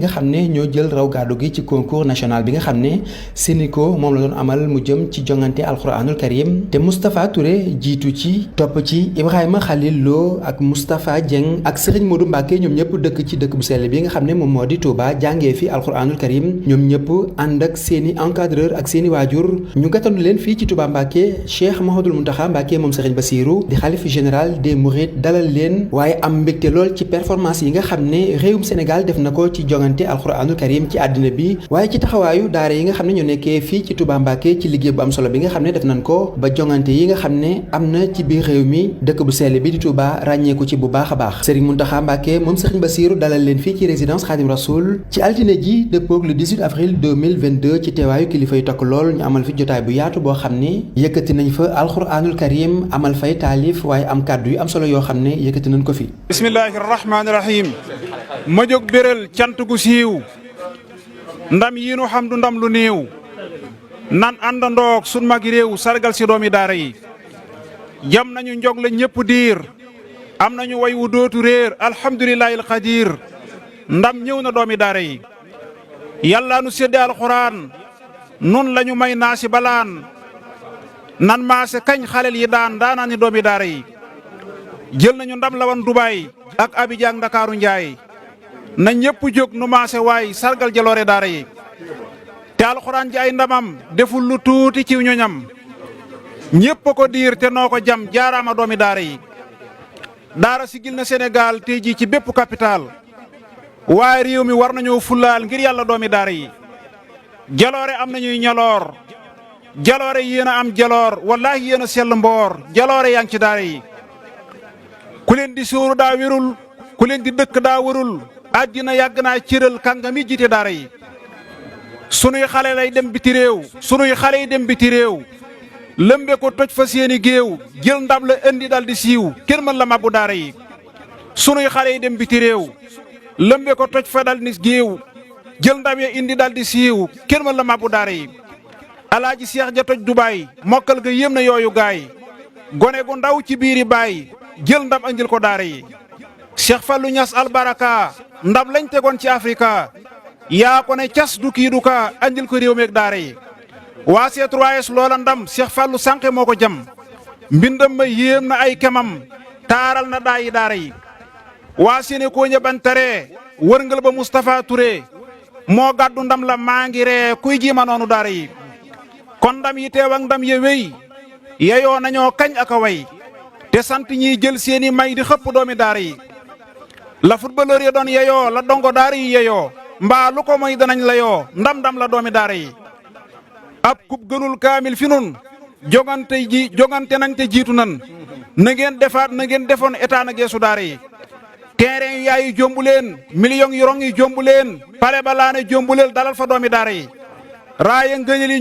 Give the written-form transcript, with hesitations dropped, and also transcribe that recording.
nga xam ne ñoo jël raw gàddu gi ci concours national bi nga xam ne Sénico moom la doon amal mu jëm ci jongante alxuraanul karim te Moustapha Touré jiitu ci topp ci Ibrahima Khalil Lo ak Moustapha Dieng ak Serigne Modou Mbacke ñoom ñëpp dëkk ci dëkk bu sell bi nga xam ne moom moo di Touba jàngee fi alxuraanul karim ñoom ñëpp ànd ak seeni encadreur ak seeni waajur ñu gàttandu leen fii ci Touba Mbacke Cheikh Mouhamadoul Mountakha Mbacke moom Serigne Bassirou di xalif général des Mourides dalal leen waaye am mbégte lool ci performance yi nga xam ne réewum Sénégal def na ko ci jongante alxuraanul karim ci àddina bi waaye ci taxawaayu daara yi nga xam ne ñoo nekkee fii ci Touba Mbacke ci liggéey bu am solo bi nga xam ne def nañ ko ba jongante yi nga xam ne am na ci biir réew mi dëkk bu sell bi di Touba ràññeeku ci bu baax a baax Serigne Mountakha Mbacke moom Serigne Bassirou dalal leen fii ci résidence Khadim Rasoul ci altine ji dëppoog le 18 avril 2022 ci teewaayu kilifa yu takk lool ñu amal fi jotaay bu yaatu boo xam ne yëkkati nañ fa alxuraanul karim amal fay taalif waaye am kàddu yu am solo yoo xam ne yëkkati nañ ko fi. bismillahi rahmaani rahim ma jóg béral cant gu siiw ndam yi nu xam du ndam lu néew nan àndandoog sun magi réew sargal si doomi daara yi jam nañu njog la ñëpp diir am nañu way wu dootu réer alhamdulillahi alqadir ndam ñëw na doomi daara yi yàlla nu sédde alxuraan nun lañu may naasi balaan nan maase kañ xalel yi daanaa ni doomi daara yi jël nañu ndam la wan Dubaay ak Abidjan Ndakaaru Njaay na ñëpp jóg nu maase waay sargal jaloore daara yi te alxuraan ji ay ndamam deful lu tuuti ci ñoñam ñëpp ko diir te noo ko jam jaaraama doomi daara yi daara sigil na Sénégal tey jii ci bépp capital waaye réew mi war nañoo fulaal ngir yàlla doomi daara yi jaloore am nañuy ñaloor jaloore yéen a am jaloor wallaahi yéen a sell mboor jaloore yaa ngi ci daara yi ku leen di sóoru daa wérul ku leen di dëkk daa wërul àddina yàgg naa cëral kàngami jiite daara yi sunuy xale lay dem biti réew sunuy xale yi dem biti réew lëmbe ko toj fa seeni géew jël ndam la indi dal di siiw kenn mën la mabbu daara yi sunuy xale yi dem biti réew lëmbe ko toj fa dal ni géew jël ndam ya indi dal di siiw kenn mën la mabbu daara yi alaaji seex ja toj Dubaay mokkal ga yéem na yooyu gaay gone gu ndaw ci biiri baay jël ndam andil ko daara yi Cheikh Fallou Niass albaraka ndam lañ tegoon ci Afrika yaa ko ne cas du kii du ka andil ko réew meeg daara yi waa C3S loola ndam Cheikh Fallou sànqe moo ko jam mbindam ma yéem na ay kemam taaral na daayi daara yi waa Sénéco ña bantare wërngal ba Moustapha Touré moo gàddu ndam la maa ngi ree kuy jiima noonu daara yi kon ndam yi teew ak ndam ye wéy yeyoo nañoo kañ ak a way te sant ñiy jël seeni may di xëpp doomi daara yi la footballeur yi doon yeyoo la dongo daara yi yeyoo mbaa lu ko moy danañ la yoo ndam la doomi daara yi ab kub gënul kaamil fi nun jogante nañ te jiitu nan na ngeen defaat na ngeen defoon état na geesu daara yi terrain yu yaayi jombu leen millions yu rong yi jombu leen pale ba laane jombu leen dalal fa doomi daara yi raaya ngëñali